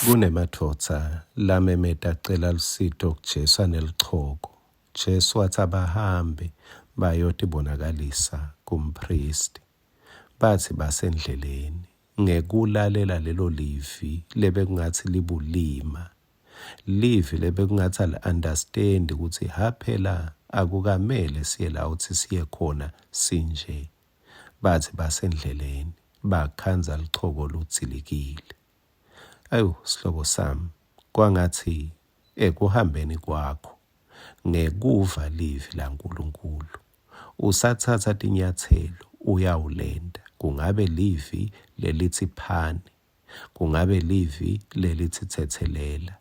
Kunemadvodza lamemeta acela lusito kuJesu anelichoko. Jesu watsi abahambe bayotibonakalisa kumphristi. Batsi basendleleni, ngekulalela lelo livi lebekungatsi libulima, livi lebekungatsi ali-understand kutsi ha phela akukamele siye la utsi siye khona sinje. Batsi basendleleni, bakhandza lichoko ludzilikile. Awu sihlobo sami, kwangatsi ekuhambeni kwakho ngekuva livi laNkulunkulu usatsatsa tinyatselo uyawulenta, kungabe livi lelitsi phani, kungabe livi lelitsi tsetselela,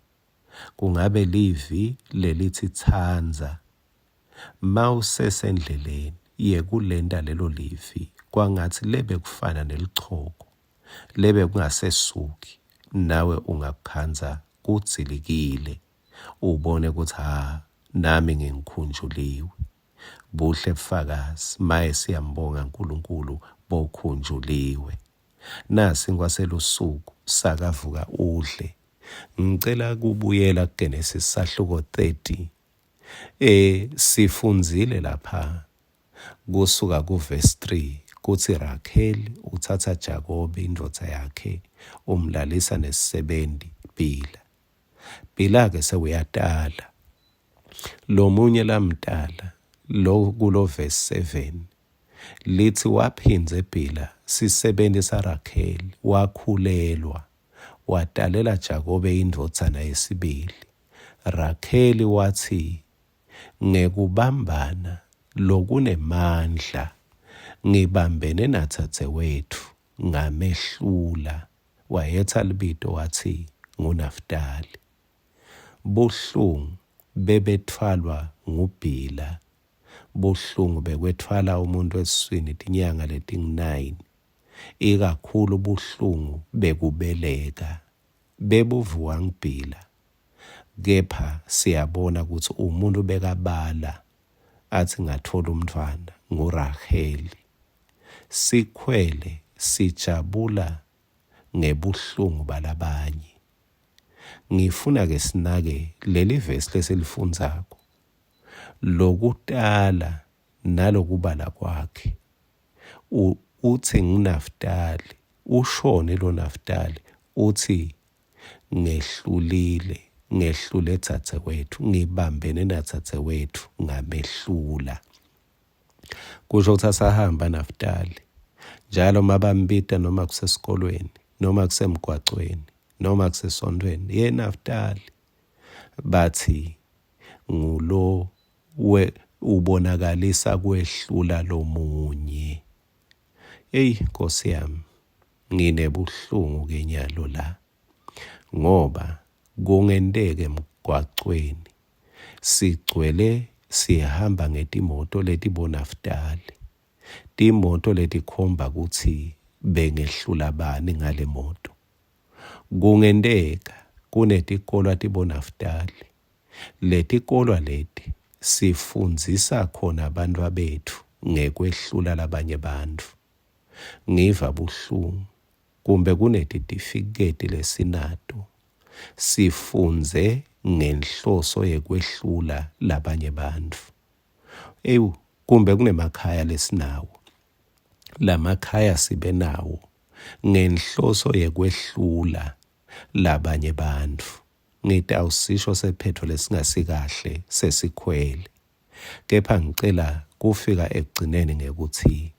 kungabe livi lelitsi tsandza, mawusesendleleni yekulenta lelo livi kwangatsi lebekufana nelichoko lebekungasesuki nawe ungakukhandza kudzilikile ubone kutsi ha nami ngingikhunjuliwe. Buhle bufakazi, maye siyambonga Nkulunkulu bokhunjuliwe. Nasi ngwaselusuku sakavuka udle. Ngicela kubuyela kuGenesis sahluko 30. Eh sifundzile lapha Kusuka kuvesi 3 kutsi Rakheli utsatsa Jakobe indvodza yakhe umlalisa nesisebenti Bhila. Bhila-ke sewuyatala. Lomunye lamtala lo kulo vesi 7 litsi waphindze Bhila sisebenti saRakheli wakhulelwa watalela Jakobe indvodzana yesibili. Rakheli watsi Ngekubambana lokunemandla ngibambene nadzadzewetfu ngamehlula, wayetsa libito watsi nguNaftali. Buhlungu bebetfwalwa nguBhila, buhlungu bekwetfwala umuntfu esiswini tinyanga letingu-9, ikakhulu buhlungu bekubeleka, bebuvuka nguBhila. Kepha siyabona kutsi umuntfu bekabala atsi ngatfola umntfwana nguRaheli. Sikhwele sijabula ngebuhlungu balabanye. Ngifuna ke sinake lelivesi lesilifundzako. Lokutala nalokubala kwakhe. Utsi nguNaftali, ushone loNaftali utsi Ngehlulile, ngehlule dzadzewetfu, ngibambene nadzadzewetfu ngamehlula. Kusho kutsi asahamba Naftali, njalo uma bambita noma kusesikolweni, noma kusemgwacweni, noma kusesontfweni, ye Naftali, batsi ngulo we ubonakalisa kwehlula lomunye. Eyi Nkosi yami, Nginebuhlungu ke nyalo la ngoba kungenteka emgwacweni sigcwele sihamba ngetimoto letiboNaftali, timoto letikhomba kutsi bengehlula bani ngalemoto. Kungenteka kunetikolwa tiboNaftali, letikolwa leti sifundzisa khona bantfwabetfu ngekwehlula labanye bantfu. Ngiva buhlungu kumbe kunetitifiketi lesinato sifundze ngenhloso yekwehlula labanye bantfu. Ewu kumbe kunemakhaya lesinawo. Lamakhaya sibe nawo ngenhloso yekwehlula labanye bantfu. Ngitawusisho sephetfo lesingasikahle sesikhwele. Kepha ngicela kufika ekugcineni ngekutsi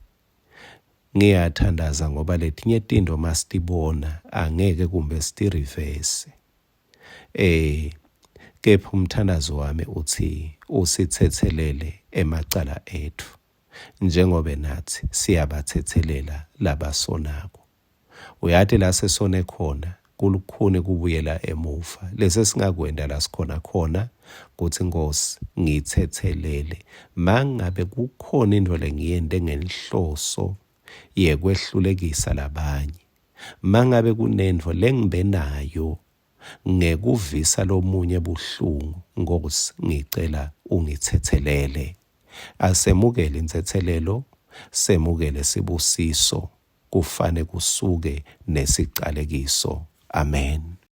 ngiyathandaza ngoba letinye tintfo masitibona angeke kumbe sitirivese. Eh kepha umthandazo wami utsi usitsetselele emacala etfu njengobe natsi siyabatsetselela labasonako. Uyati la sesone khona kulukhuni kubuyela emuva. Lesesingakwenta la sikhona khona kutsi Nkhosi ngitsetselele mangabe kukhona intfo lengiyente ngenhloso yekwehlulekisa labanye. Mangabe kunentfo lengibe nayo ngekuvisa lomunye buhlungu Nkhosi ngicela ungitsetselele. Asemukele intsetselelo, semukele sibusiso kufane kusuke nesicalekiso. Amen.